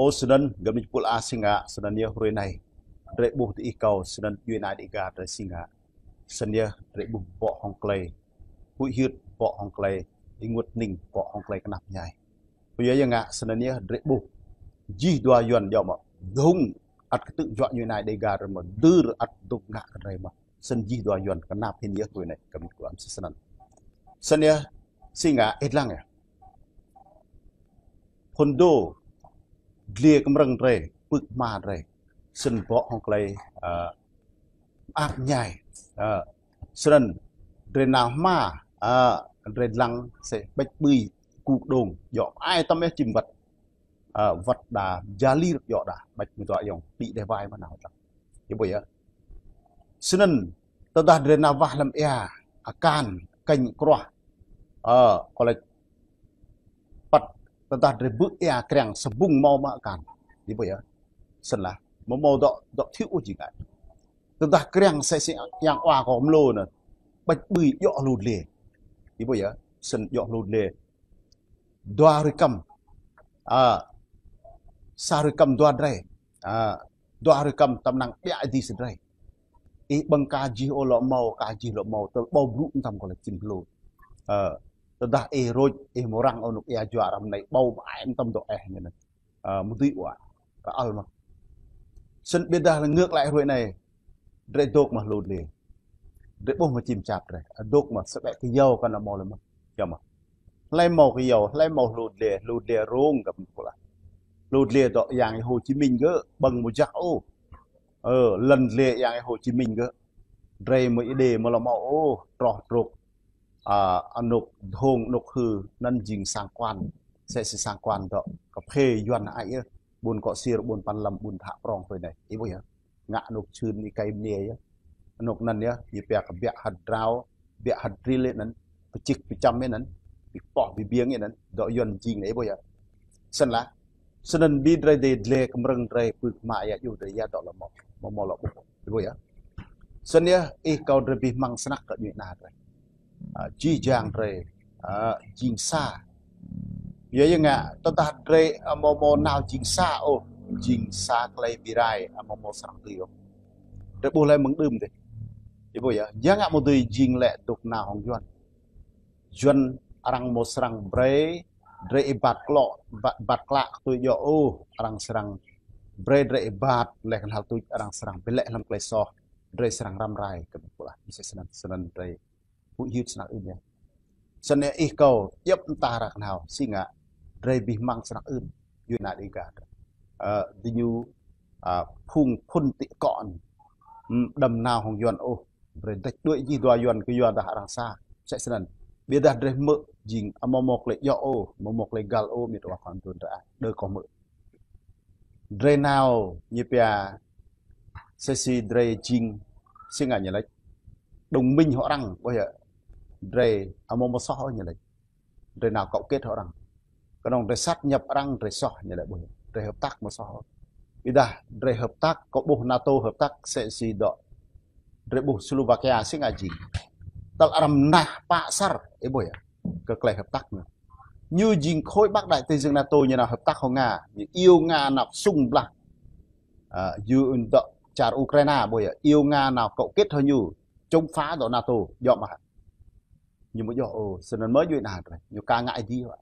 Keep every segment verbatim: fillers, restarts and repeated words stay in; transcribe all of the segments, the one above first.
Ơ, snăn găp ni pul a si ngă, snăn yơh hrơi anai. Drei ƀuh tơ ih kâo, snăn djuai ană Dega drei si ngă. Snăn yơh drei ƀuh bŏ hŏng klei. Huĭ hyưt bŏ hŏng klei. Ênguôt hning bŏ hŏng klei knap mñai. Pơ yua ya ngă, snăn yơh drei ƀuh. Jih dua Yuăn djŏ mă. Dŭng ăt kơtư̆ juă djuai ană Dega drei mă. Dưr ăt dŭng ngă kơ drei mă. Snăn jih dua Yuăn knap hĭn yơh hrơi anai. Kơ mĭt kơ am si snăn. Snăn yơh, si ngă ih dlăng yơh. Phŭn dô, dliê kmrơ̆ng drei, pưk hma drei. Snăn bŏ hŏng klei, ơ, mơak mñai. Ơ, snăn drei nao hma, ơ, drei dlăng sĕ ƀĕč ƀưi kuk đông, djŏ ai tăm yơh čim wăt. Ơ, wăt đa, jali rơ̆k djŏ đa, ƀĕč mơ̆ dua ayŏng, đĭ đeh wai mơ̆ nao dlăng. Ih ƀuh yơh. Snăn, tơdah drei nao wah hlăm êa, akan, kênh, kruah. Ơ, kơ lĕ păt, tơdah drei bư̆ êa kriăng sa bŭng mâo mă akan. Ih ƀuh yơh. Snăn lah, mâo mâo dŏ, dŏ thiu ôh jing ai. Tơdah kriăng sĕ sĕ yang wa kơ mlô anăn. Ƀĕč ƀưi djŏ hlô dliê. Ih ƀuh yơh. Snăn djŏ hlô dliê. Dua hrơi kăm. Ơ, sa hrơi kăm dua drei. Ơ, dua hrơi kăm tăm năng ƀiă ih dih sa drei. Ih ƀơ̆ng ka jih ôh lŏ mâo, ka jih lŏ mâo, tơl ƀâo brŭ mtam kơ lĕ čim hlô. Ơ, tơdah ih rôč, ih mrăng ôh anôk êa juă arăng anai ƀâo ƀai mtam dŏ eh ñu anăn. Ơ, mơ̆ dưi wa. Kơ ăl mơ̆. Snăn ƀiădah lĕ ngược lại hrơi anai. Drei dôk mă hlô dliê. Drei ƀuh mă čim čap drei. Ơ, dôk mă sĕ ƀĕ kơ yâo kơ nao mâo lĕ mơ̆. Yơh mơ̆. Hlei mâo kơ yâo, hlei mâo hlô dliê, hlô dliê rông găp ni pul a. Hlô dliê dŏ yang Hồ Chí Minh gơ̆, ƀơ̆ng mơ̆ jak ôh. Ơ, lăn dliê yang Hồ Chí Minh gơ̆. Drei mơ̆ ih đê mơ̆ lŏ mâo ôh, troh trôk. Ơ, anôk dhông, anôk hư, anăn jing sang quan. Sĕ sĕ sang quan dŏ. Kơ phê Yuăn ai yơh. Ƀuôn Kŏ Sir, ƀuôn Păn Lâm, ƀuôn Thă Prong hrơi anai. Ih ƀuh yơh. Ngă anôk čhưn ih kai mniê yơh. Anôk anăn yơh, ih pia kơ biă hăt drao, biă hăt dril anăn, pơčik pơčăm anăn, ih poh ih biêng anăn, dŏ Yuăn jing anei ih ƀuh yơh. Snăn lah, snăn bi drei dê dlê kmrơ̆ng drei pưk hma ya djuh drei ya dŏ lŏ mâo, mâo mâo lŏ ƀuh, ih ƀuh yơh. Snăn yơh, ih kâo drei bi hmăng snăk kơ djuai ană drei. Ơ, jih jang drei, ơ, jing sa. Yua ya ngă, tơdah drei, ơ, mâo mâo nao jing sa ôh, jing sa klei bi rai, ơ, mâo mâo srăng dưi ôh. Drei ƀuh lĕ mơ̆ng đưm dih. Ih ƀuh yơh, ya ngă mâo dưi jing lĕ dôk nao hŏng Yuăn. Yuăn arăng mâo srăng brei, drei êbat klŏ, êbat, êbat klă kơ tui djŏ ôh, arăng srăng brei drei êbat, leh knhal tuč arăng srăng bi lĕ hlăm klei soh, drei srăng răm rai kơ mĭt pul a, msĕ snăn, snăn drei. Huĭ hyưt snăk ưn yơh. Snăn ih kâo, djŏp mta ră knhâo, si ngă, drei bi hmăng snăk ưn, djuai ană Dega. Ơ, diñu, ơ, phung phŭn ti kŏ anăn. Hm, đăm nao hŏng Yuăn ôh, drei dêč đuaĭ jih dua Yuăn kơ yua dah arăng sa, msĕ snăn. Ƀiădah drei hmư̆ jing, ơ, mâo mâo klei djŏ ôh, mâo mâo klei găl ôh, mĭt wa khua mduôn drei ah, đơ kâo hmư̆. Drei nao ñu pia sĕ si drei jing si ngă ñu lač. Đồng minh hŏ arăng, ƀuh yơh. Drei amâo mâo soh ôh ñu lač. Drei nao cấu kết hŏ arăng. Kơnơ̆ng drei sáp nhập arăng, drei soh ñu lač ƀuh yơh. Drei hợp tác mâo soh ôh. Ƀiădah drei hợp tác, kâo ƀuh NATO hợp tác sĕ si dŏ. Drei ƀuh Slovakia si ngă jing. Tơl arăng mnah pă asar, ih ƀuh yơh. Kơ klei hợp tác ñu. Ñu jing khối Bắc Đại Tây Dương NATO ñu nao hợp tác hŏ Nga. Ñu iêu Nga nao sung blah. Ơ, yu dŏ čar Ukraina ƀuh yơh. Iêu Nga nao cấu kết hŏ ñu. Chống phá dŏ NATO. Djŏ mơ̆ hă. Ñu mâo djŏ ôh, snăn mơ̆ djuai ană drei. Ñu ka ngă ih dih hă.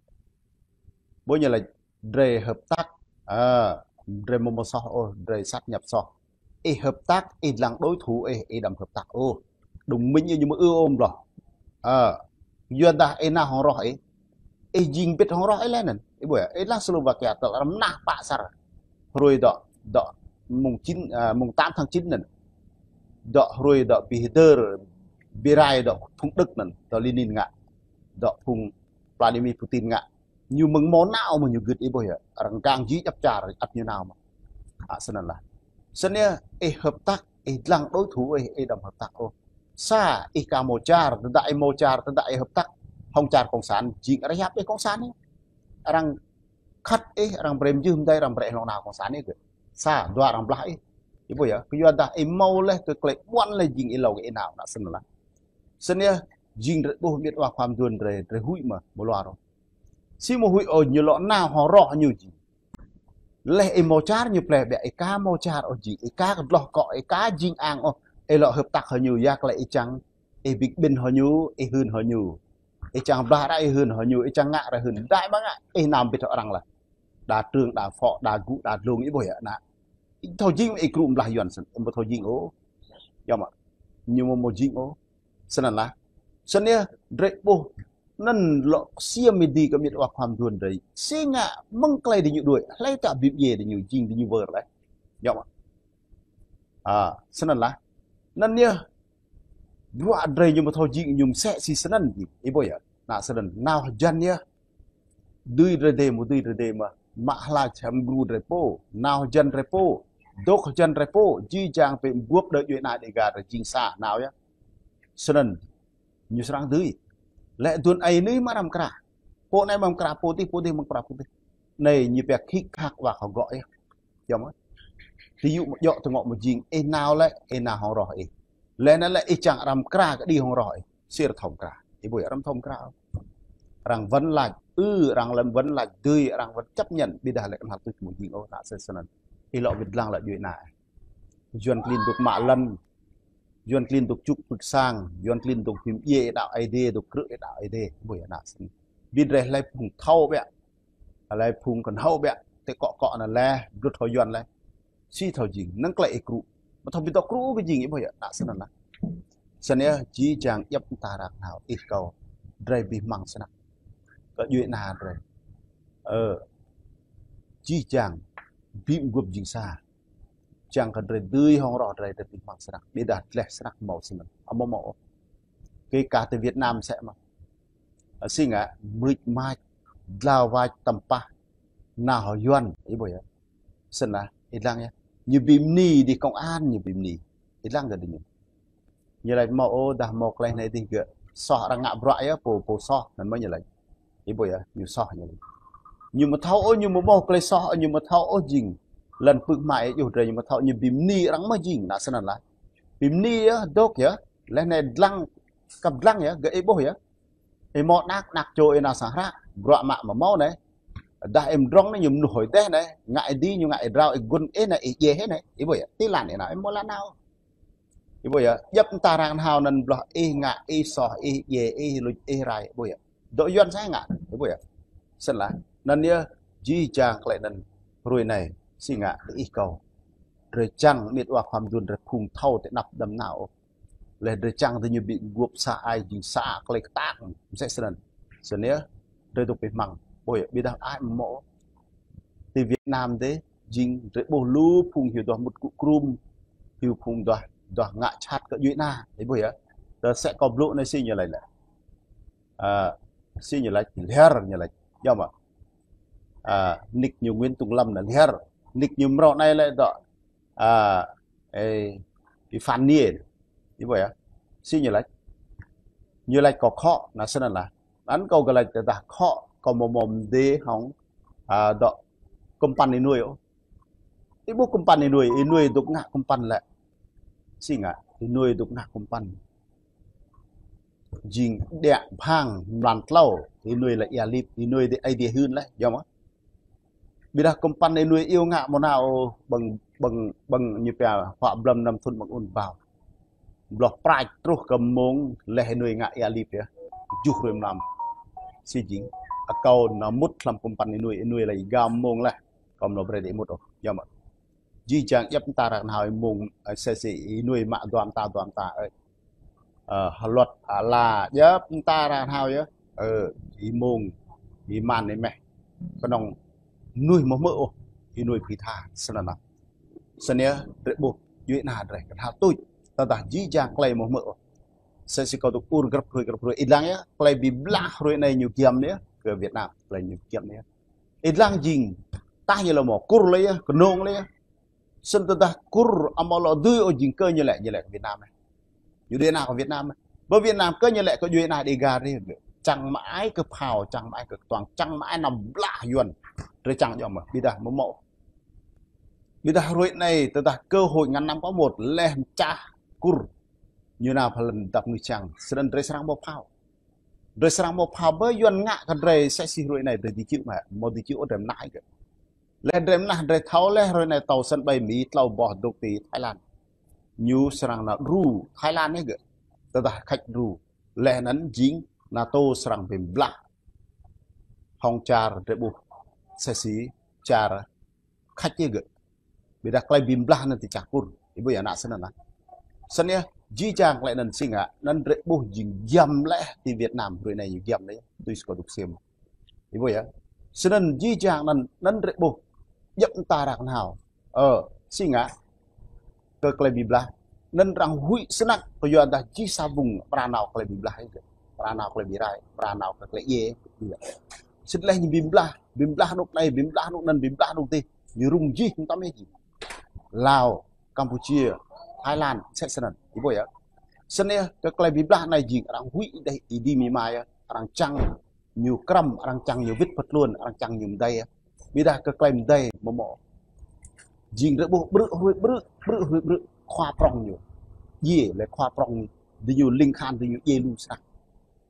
Ƀuh ñu lač drei hợp tác. Ơ, drei mâo mâo soh ôh, drei sáp nhập soh. Ih hợp tác, ih dlăng đối thủ, ih, ih đăm hợp tác ôh. Đồng minh ih ñu mâo ư ôm bloh. Ơ, yua dah ih nao hŏng roh ih. Ih jing bĭt hŏng roh ih leh anăn. Ih ƀuh yơh, ih lăng Slovakia tơl arăng mnah pă asar. Hrơi dŏ, dŏ mùng chín, ơ, mùng tám tháng chín anăn. Dŏ hrơi dŏ bi hdơr, bi rai dŏ phung Đức anăn, dŏ Lenin ngă. Dŏ phung Vladimir Putin ngă. Ñu mơ̆ng mâo nao mơ̆ ñu gĭt ih ƀuh yơh. Arăng gang jih djăp čar, ăt ñu nao mơ̆. Ă, snăn lah. Snăn yơh, ih hợp tác, ih dlăng đối thủ, ih, ih đăm hợp tác ôh. Sa, ih ka mâo čar, tơdah ih mâo čar, tơdah ih hợp tác. Hŏng čar cộng sản, jing arăng yap ih cộng sản ih. Arăng khăt ih, arăng brei mjưh mdei, arăng brei ih lŏng nao cộng sản ih gơ̆. Sa, dua arăng blah ih. Ih ƀuh yơh, kơ yua dah ih mâo leh kơ klei ƀuăn leh jing ih lâo kơ ih nao, nă snăn lah. Snăn yơh, jing drei ƀuh mĭt wa khua mduôn drei, drei huĭ mơ̆, mâo luar ôh. Si mâo huĭ ôh ñu lŏ nao hŏng roh ñu jing. Leh ih hmâo čar ñu pleh ƀiă, ih aka hmâo čar ôh jing, ih aka kơdloh akŏ, ih aka jing ang ôh, ih lŏ hợp tác hăng ñu, ya klĕ ih čang, ih ƀĭk ƀĭn hăng ñu, ih hưn hăng ñu. Ih čang blah ră ih hưn hăng ñu, ih čang ngă ră hưn. Đa mơ̆ ngă, ih nao mbĭt hăng arăng lah. Đa trưng, đa phŏ, đa gŭ, đa dlông, ih ƀuh yơh ană. Ih thâo jing ih gru blah Yuan snăn, ih ƀu thâo jing ôh. Yơh mơ̆, ñu mơ̆ hmâo jing ôh. Snăn lah. Snăn yơh, drei ƀuh. Anăn lŏ ksiêm ih dĭ kơ mĭt wa khua mduôn drei. Si ngă mơ̆ng klei diñu đuĕ, hlei ta bi mdjiê diñu, jing diñu wơr leh. Yơh mơ̆. A, snăn lah. Anăn yơh, bruă drei ñu mơ̆ thâo jing ñu msĕ si snăn jing. Ih ƀuh yơh. Ană snăn, nao hơjăn yơh. Dưi drei dê mơ̆, dưi drei dê mơ̆. Mă hlai čăm gru drei pô. Nao hơjăn drei pô. Dôk hơjăn drei pô. Jih jang pĕ mguôp đơ djuê ana Đêga drei jing sa nao yơh. Snăn. Ñu srăng dưi. Leh aduôn ai nui mă răm kra. Pô anai mă kra pô dih, pô dih mă kra pô dih. Anai ñu pĕ khik khak wa kơ gŏ yơh. Yơh mơ̆. Ti yŭ mơ̆ djŏ tơngŏ mơ̆ jing, ih nao lĕ, ih nao hŏng roh ih. Leh anăn lĕ ih čang arăng mkra kơ đĭ hŏng roh ih. Si arăng thâo mkra. Ih ƀuh yơh arăng thâo mkra. Arăng wăn lač, ư, arăng lăm wăn lač, dưi, arăng wăn chấp nhận, ƀiădah lĕ kơnhal tuč mơ̆ jing ôh, ană sĕ snăn. Ih lŏ wĭt lăng lĕ djuê ana. Yuan klin dôk mă lăn. Yuan klin dôk čŭk pưk sang. Yuan klin dôk bi mdjiê đaŏ Aê Diê, dôk krư̆ đaŏ Aê Diê. Ih ƀuh yơh ană snăn. Bi drei hlei phung thâo ƀiă. Hlei phung kơnhâo ƀiă, tơ kŏ kŏ anăn leh, blŭt hŏ Yuan leh. Si thâo jing, năng klei ih gru. Mơ̆ thâo bi dŏ gru kơ jing, ih ƀuh yơh, ană snăn lah. Snăn yơh, jih jang djăp mta arăng nao, ih kâo, drei bi hmăng snăk. Kơ djuê ana drei. Ơ, jih jang, bi mguôp jing sa. Čang kơ drei dưi hŏng roh drei, drei bi hmăng snăk. Ƀiădah dleh snăk hmâo snăn. Amâo hmâo ôh. Kơ kah tơ Việt Nam sĕ mơ̆. Si ngă, mưč mač, dlao wač tăm pah, nao hŏ Yuan, ih ƀuh yơh. Snăn lah, ih lăng yơh. Ñu bi mni dih công an, ñu bi mni. Ih lăng kơ dih ñu. Ñu lač hmâo ôh, dah hmâo klei anei dih gơ̆. Soh arăng ngă bruă yơh, pô, pô soh, anăn mơ̆ ñu lač. Ih ƀuh yơh, ñu soh ñu lač. Ñu mơ̆ thâo ôh, ñu mơ̆ hmâo klei soh, ñu mơ̆ thâo ôh jing. Lăn pưk hmua ih djuh drei ñu mơ̆ thâo, ñu bi mni arăng mơ̆ jing, ană snăn lah. Bi mni yơh, dôk yơh, leh anei dlăng, kăp dlăng yơh, gơ̆ ih ƀuh yơh. Ih hmâo anak, anak čô ih nao sang hră, bruă mă mơ̆ hmâo anei. Dah ih mdrŏng anei ñu mnuih hôi deh anei, ngă ih dih ñu ngă ih drao ih gun ih anei, ih djiê ih anei, ih ƀuh yơh, ti lăn ih nao, ih hmâo lăn nao. Ih ƀuh yơh, djăp mta arăng nao anăn blah ih ngă, ih soh, ih djiê, ih luč, ih rai, ih ƀuh yơh. Dŏ Yuan sa ngă, ih ƀuh yơh. Snăn lah, anăn yơh, jih jang klei anăn, hruê anei, si ngă, ih kâo. Drei čang mĭt wa khua mduôn drei phung thâo ti anăp đăm nao. Leh drei čang diñu bi mguôp sa ai jing sa klei ktang. Msĕ snăn. Snăn yơh, drei dôk bi hmăng. Ƀuh yơh, ƀiădah ai mơ̆ mâo. Ti Việt Nam dih, jing drei ƀuh lu phung hyu duah mŭt kŭ krum. Hyu phung duah, duah ngă čhat kơ djuê ana. Ih ƀuh yơh. Tơ sĕ kâo blŭ anei si ñu lač lĕ. A, si ñu lač, lhiăr ñu lač. Yơh mơ̆. A, nick ñu Nguyễn Tùng Lâm anăn lhiăr. Nick ñu mrâo anei lĕ dŏ. A, ê, ih Phan Niê. Ih ƀuh yơh. Si ñu lač. Ñu lač kâo khŏ, ană snăn lah. Anăn kâo gơ̆ lač tơdah khŏ, kâo mơ̆ mâo mdê hŏng, a, dŏ kŭmpăn ih nuê ôh. Ih ƀuh kŭmpăn ih nuê, ih nuê dôk ngă kŭmpăn lĕ. Si ngă, ih nuê dôk ngă kŭmpăn. Jing đĕ phang mlan tlâo, ih nuê lĕ ia lip, ih nuê dih Aê Diê hưn leh, yơh mơ̆. Ƀiădah kŭmpăn ih nuê iêu ngă mơ̆ nao ƀơ̆ng, ƀơ̆ng, ƀơ̆ng ñu pia huă blăm năm thŭn ƀơ̆ng un bao. Bloh prač truh kơ mông leh ih nuê ngă ia lip yơh. Juh hruê mlam. Si jing, akâo nao mŭt hlăm kŭmpăn ih nuê, ih nuê lĕ ih gao mông leh. Kâo mlâo brei dih mŭt ôh, yơh mơ̆. Jih jang djăp mta arăng nao ih mông, ơ, sĕ sĕ ih nuê mă dua mta, dua mta, ơ. Ơ, hlŏt, ala, djăp mta arăng nao yơh. Ơ, ih mông, ih man ih meh. Kơnơ̆ng mnuih mơ̆ hmư̆ ôh, ih nuê phi tha, snăn lah. Snăn yơh, drei ƀuh, djuê ana drei, kơnhal tuč. Tơdah jih jang klei mơ̆ hmư̆ ôh. Sĕ si kâo dôk ur grăp hruê, grăp hruê. Ih lăng yơh, klei bi blah hruê anei ñu giăm anei yơh, kơ Việt Nam, klei ñu giăm anei yơh. Ih lăng jing, tah ñu lŏ mâo, Kur lĕ yơh, kơnông lĕ yơh. Snăn tơdah Kur amâo lŏ dưi ôh jing kơ ñu lĕ, ñu lĕ kơ Việt Nam anei. Ñu djuê ana kơ Việt Nam anei. Bơ Việt Nam kơ ñu lĕ kơ djuê ana Đêga drei. Čang mă ai kơ phao, čang mă ai kơ kơtuang, čang mă ai năm blah Yuan. Drei čang djŏ mơ̆, ƀiădah mơ̆ mâo. Ƀiădah hruê anei, tơdah cơ hội ngăn năm có một, leh mčah Kur. Ñu nao pha lăn dăp ngui čang, snăn drei srăng mâo phao. Drei srăng mâo phao bơ Yuan ngă kơ drei sĕ si hruê anei drei dih čư̆ mơ̆, mâo dih čư̆ ôh drei mnă ai kơ. Laih drơi mơnah drơi thâo laih hrơi anai tâo sân bay Mi tlâo boh dôk ti Thái Lan. Ñu srăng nao đru Thái Lan anai gơ̆. Tơdah khač đru. Laih anŭn jing NATO srăng bim blah. Hŏng čar drơi ƀuh. Sĕ si čar khač anai gơ̆. Ƀiădah tơlơi bim blah anŭn ti čar Kur. Ih ƀuh yơh ană sơnăn lah. Sơnăn yơh, jih jang tơlơi anŭn si ngă, anŭn drơi ƀuh jing giăm laih ti Việt Nam, hrơi anai ñu giăm laih, tui skô duk sim. Ih ƀuh yơh. Sơnăn jih jang anŭn, anŭn drơi ƀuh, djŏp mơta arăng nao. Ơ, si ngă, kơ tơlơi bim blah. Anŭn arăng huĭ snăk, kơ yua dah jih sa bung, amra nao tơlơi bim blah ih gơ̆. Amra nao tơlơi bi rai, amra nao tơlơi djai. Sĭt laih ñu bim blah, bim blah anŭn anai, bim blah anŭn anŭn, bim blah anŭn adih. Ñu rŭng jih, tơm ih jih. Lào, Campuchia, Thái Lan, sĕ sơnăn. Ih ƀuh yơh. Sơnăn yơh, kơ tơlơi bim blah anai jing, arăng huĭ đeh ih dih mi mai yơh. Arăng čang ñu krăm, arăng čang ñu wĭt pơtlôn, arăng čang ñu mơdai yơh. Ƀiădah kơ tơlơi mơdai mơmŏ. Jing drơi ƀuh brư̆ hrui brư̆, brư̆ hrui brư̆, khua prŏng ñu. Djai, lĕ khua prŏng ñu. Dih ñu ling khan, dih ñu djai lu snăk.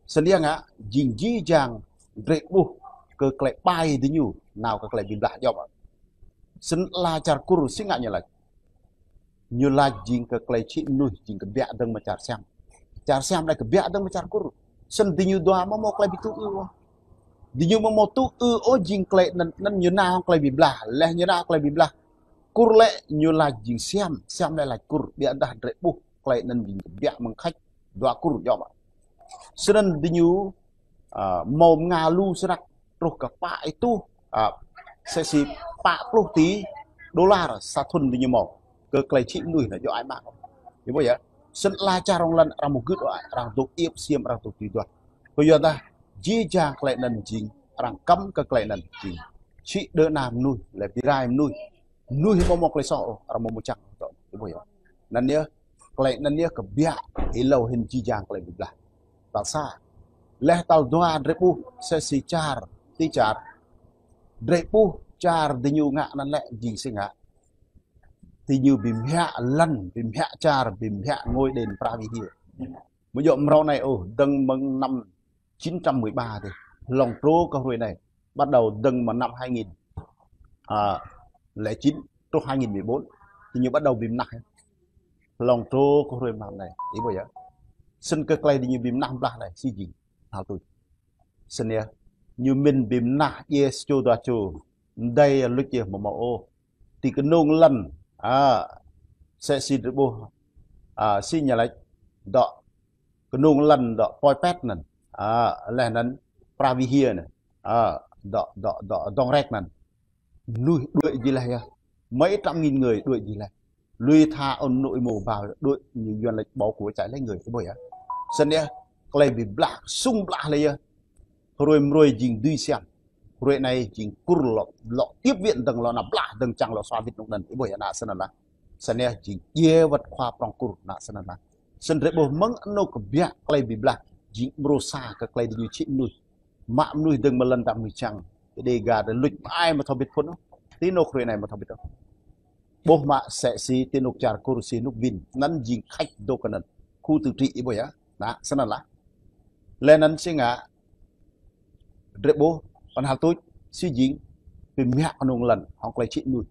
Sơnăn yơh ngă, jing jih jang drơi ƀuh kơ tơlơi ƀai dih ñu, nao kơ tơlơi bim blah djŏp. Sơnăn ala čar Kur si ngă ñu laĭ. Ñu laĭ jing kơ tơlơi čih mơnuih jing kơbiă dơ̆ng mơ̆ng čar Siam. Čar Siam đai kơbiă dơ̆ng mơ̆ng čar Kur. Sơnăn dih ñu dua mơmŏ tơlơi bi tŭ ư ôh. Dih ñu mơmŏ tŭ ư ôh jing tơlơi anŭn, anŭn ñu nao tơlơi bim blah. Laih ñu nao tơlơi bim blah. Kur lĕ ñu laĭ jing Siam, Siam lĕ laĭ Kur. Ƀiădah drơi ƀuh tơlơi anŭn jing kơbiă mơ̆ng khač dua Kur djŏp. Sơnăn dih ñu, a, mâo mơnga lu snăk truh kơ pă ih tuh, a, sĕ si pă pluh tỉ đôlar sa thŭn dih ñu mâo. Kơ tơlơi čih mơnuih anŭn djŏp ai mă. Ih ƀuh yơh. Sơnăn ala čar rŏng lăn arăng mơgưt ôh, arăng dôk iĕp siam, arăng dôk tui duah. Kơ yua dah jih jang tơlơi anŭn jing, arăng kăm kơ tơlơi anŭn jing. Čih đơ ană mơnuih, lĕ bi rai mơnuih. Mơnuih mơmŏ tơlơi soh ôh, arăng mơmŏ čang tŏ. Ih ƀuh yơh. Anŭn yơh, tơlơi anŭn yơh kơbiă, ih lâo hĭn jih jang tơlơi bim blah. Tal sa. Laih tal dua drơi ƀuh, sĕ si čar, ti čar. Drơi ƀuh čar dih ñu ngă anŭn lĕ jing si ngă. Dih ñu bim hiăk lăn, bim hiăk čar, bim hiăk ngôi đền Prabhupada. Mơ̆ djŏp mrâo anai ôh, dơ̆ng mơ̆ng năm chín trăm mười ba dih. Hlŏng truh kơ hrơi anai. Bắt đầu dơ̆ng mơ̆ng năm hai nghìn, à, lẻ chín truh hai nghìn mười bốn. Dih ñu bắt đầu bim nah. Hlŏng truh kơ hrơi mlam anai. Ih ƀuh yơh. Sơnăn kơ tơlơi dih ñu bim nah blah anai. Si jing. Hal tuč. Sơnăn yơh. Ñu mĭn bim nah djai sa čô dua čô. Mơdai luč yơh mơmŏ ôh. Ti kơnung lăn, a, sĕ si drơi ƀuh, a, si ñu laĭ, dŏ kơnung lăn dŏ Poi Pet anŭn, a, laih anŭn Prabhupada anŭn, a, dŏ, dŏ, dŏ Dong Rek anŭn. Mơnuih đuaĭ jih laih yơh. Mấy trăm nghìn người đuaĭ jih laih. Lui tha ôn nội mô bao đuaĭ ñu Yuan laĭ bỏ của chạy lấy người, ih ƀuh yơh. Sơnăn yơh, tơlơi bim blah, sung blah laih yơh. Hrơi mrơi jing dưi Siam. Hrơi anai jing Kur lŏ, lŏ tiếp viện dơ̆ng lŏ nao blah dơ̆ng čang lŏ sua wĭt anŭn anŭn. Ih ƀuh yơh ană sơnăn lah. Sơnăn yơh jing djai wơ̆t khua prŏng Kur ană sơnăn lah. Sơnăn drơi ƀuh mơ̆ng anŭn kơbiă tơlơi bim blah. Jing mrô sa kơ tơlơi dih ñu čih mơnuih. Mă mơnuih dơ̆ng mơ̆ng lŏn tap mơnuih čang. Kơ Dega drơi luč mă ai mơ̆ thâo bĭt phŭn ôh. Ti anŭn hrơi anai mơ̆ thâo bĭt ôh. Ƀuh mă sĕ si ti anŭn čar Kur si anŭn Vin. Anŭn jing khač dôk kơ anŭn. Khu tự trị ih ƀuh yơh. Ană sơnăn lah. Laih anŭn si ngă drơi ƀuh, pơnhal tuč, si jing, bim hiăk kơnung lăn, hŏng tơlơi čih mơnuih.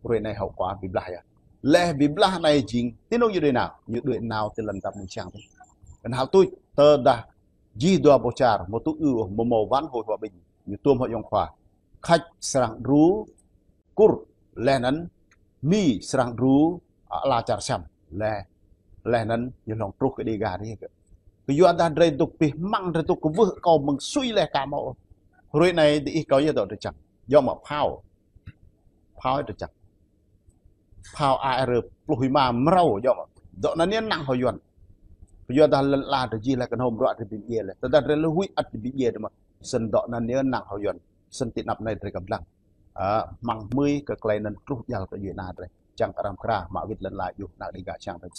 Hrơi anai hậu quả bim blah yơh. Laih bim blah anai jing, ti anŭn ñu đuaĭ nao, ñu đuaĭ nao ti lŏn tap mơnuih čang. Pơnhal tuč, tơdah jih dua boh čar, mơ̆ tŭ ư, mơ̆ mâo wăn hội hòa bình, ñu tuôm hŏ yŏng khua. Khač srăng đru, Kur, laih anŭn Mi srăng đru, a, ala čar Siam, laih, laih anŭn ñu hlŏng truh kơ Dega dih kơ. Kơ yua dah drơi dôk pih măng, drơi dôk kơ wơh kâo mơ̆ng sui laih ka mâo. Hrơi anai dih ih kâo yơh dŏ drơi čang. Djŏ mơ̆ phao. Phao drơi čang. Phao A R pluh lima mrâo djŏ mơ̆. Dŏ anŭn yơh năng hŏ Yuan. Kơ yua dah lăn ala drơi jih laih kơnhŏm ruă drơi bim djai laih. Tơdah drơi lơhuĭ ăt drơi bim djai dih mơ̆. Sơnăn dŏ anŭn yơh năng hŏ Yuan. Sơnăn ti anăp anai drơi kơblang. Ơ, mơ̆ng mơi kơ tơlơi anŭn truh djăl kơ djuai ana drơi. Čang kơ arăng kra, mă wĭt lŏn ala djuh, ană Dega čang drơi.